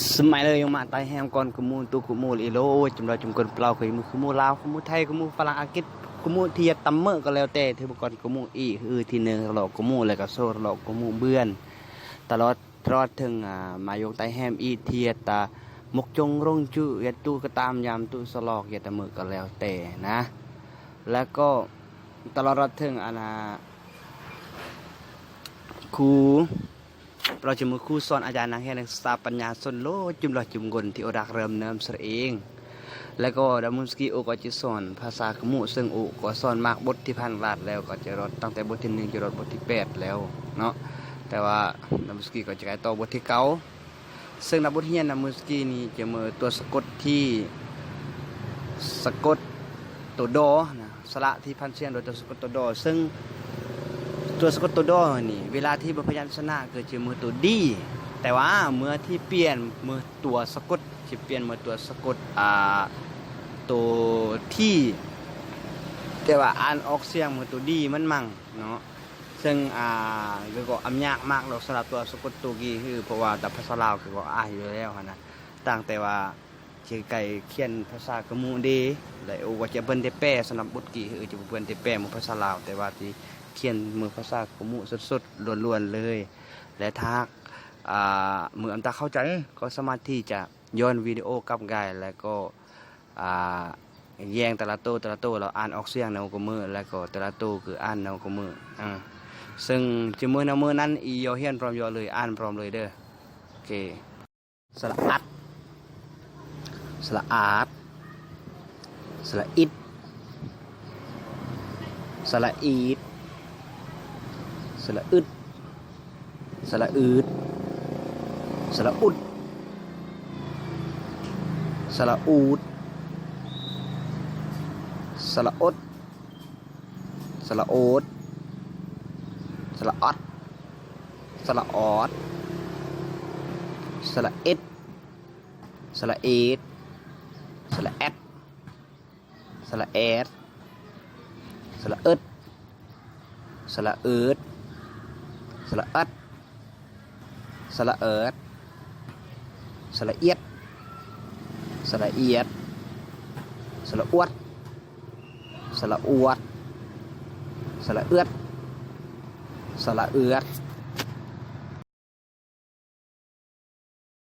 ສະໄໝເລີຍ ຍັງມາໄຕແຮມກ່ອນ ກະໝູ່ຕຸກະໝູ່ອີໂລ ຈຳລາວ ຈຳກົນເປົ່າ ກະໝູ່ ກະໝູ່ລາວ ກະໝູ່ໄທ ກະໝູ່ຝຣັ່ງ ອັງກິດ ກະໝູ່ທີ່ຈະຕຳເມີກະແລ້ວແຕ່ ຖືວ່າກ່ອນກະໝູ່ອີ ຄືທີ່ໜຶ່ງ ທະເລາະກະໝູ່ ແລະກະໂຊ ທະເລາະກະໝູ່ເບືອນ ຕະຫຼອດ ຕະຫຼອດເຖິງ ອາ ມາຍົກໄຕແຮມອີ ທີ່ຈະ ມົກຈົງລົງຈຸ ຢາຕຸກະຕາມ ຍາມຕຸສະຫຼອກ ຢາຕະເມີກະແລ້ວແຕ່ນະ ແລະກໍຕະຫຼອດເຖິງ ອັນນາ ຄູ ເຮົາຈະມີຄູສອນອາຈານນັກຮຽນນັກສຶກສາປັນຍາຊົນໂລກຈຸມຫຼາຍຈຸມຄົນທີ່ໂອຮັກເລີ່ມເນີມສະເອງ ແລ້ວກໍດາມຸນສະກີໂອກໍຈະສອນພາສາກະມຸ ເຊິ່ງໂອກໍສອນມາກບົດທີ່ຜ່ານລາດແລ້ວ ກໍຈະຮອດຕັ້ງແຕ່ບົດທີໜຶ່ງຈະຮອດບົດທີແປດແລ້ວເນາະ ແຕ່ວ່າດາມຸນສະກີກໍຈະໄກຕໍ່ບົດທີເກົ້າ ເຊິ່ງໃນບົດຮຽນນະມື້ສະກີນີ້ຈະມີຕົວສະກົດທີ່ສະກົດຕົວດໍນະ ສະຫຼະທີ່ຜັນສຽງໂດຍຕົວສະກົດຕົວດໍ ເຊິ່ງຕົວສະກົດຕົວດໍນີ້ ເວລາທີ່ບໍ່ພະຍັນຊະນະກໍຈະມີຕົວດີ ແຕ່ວ່າເມື່ອທີ່ປ່ຽນ ເມື່ອຕົວສະກົດ ຈະປ່ຽນເມື່ອຕົວສະກົດ ອ່າ ຕົວທີ ແຕ່ວ່າອ່ານອອກສຽງເມື່ອຕົວດີມັນມັງເນາະ ເຊິ່ງ ອ່າ ກໍອຳຍາກມາກດອກສຳລັບຕົວສະກົດໂຕກີ ຄືເພາະວ່າຕາມພາສາລາວກໍອາຍຢູ່ແລ້ວຫັ້ນນະ ຕ່າງແຕ່ວ່າ ຈະໄກຂຽນພາສາກະມຸເດ ແລະໂອວ່າຈະເບິ່ງແຕ່ແປສຳລັບບົດກີ ຄືຈະເບິ່ງແຕ່ແປໝູ່ພາສາລາວ ແຕ່ວ່າທີ່ຂຽນມືພາສາກະມຸສົດໆລ້ວນໆເລີຍ ແລະຖ້າຫາກ ອ່າ ມືອຳຕາເຂົ້າໃຈ ກໍສາມາດທີ່ຈະຍ້ອນວິດີໂອກັບໄກ ແລະກໍ ອ່າ ແຍງແຕ່ລະໂຕ ແຕ່ລະໂຕ ແລ້ວອ່ານອອກສຽງໃນຫົວກະມື ແລະກໍແຕ່ລະໂຕຄືອ່ານໃນຫົວກະມື ອາ ເຊິ່ງຈະມື້ນຳມື້ນັ້ນ ອີຢໍຮຽນພ້ອມຢໍເລີຍ ອ່ານພ້ອມເລີຍເດີ ໂອເຄ. ສະຫຼະອັດ ສະຫຼະອາດ ສະຫຼະອິດ ສະຫຼະອີດ ສະຫຼະອຶດ ສະຫຼະອືດ ສະຫຼະອຸດ ສະຫຼະອູດ ສະຫຼະອົດ ສະຫຼະໂອດ ສະຫຼະອອດ ສະຫຼະອອດ ສະຫຼະເອັດ ສະຫຼະເອດ ສະຫຼະແອັດ ສະຫຼະແອດ ສະຫຼະເອິດ ສະຫຼະເອີດ ສະຫຼະອັດ ສະຫຼະເອີດ ສະຫຼະອຽດ ສະຫຼະອຽດ ສະຫຼະອວດ ສະຫຼະອວດ ສະຫຼະເອືອດ ສະຫຼະເອືອດ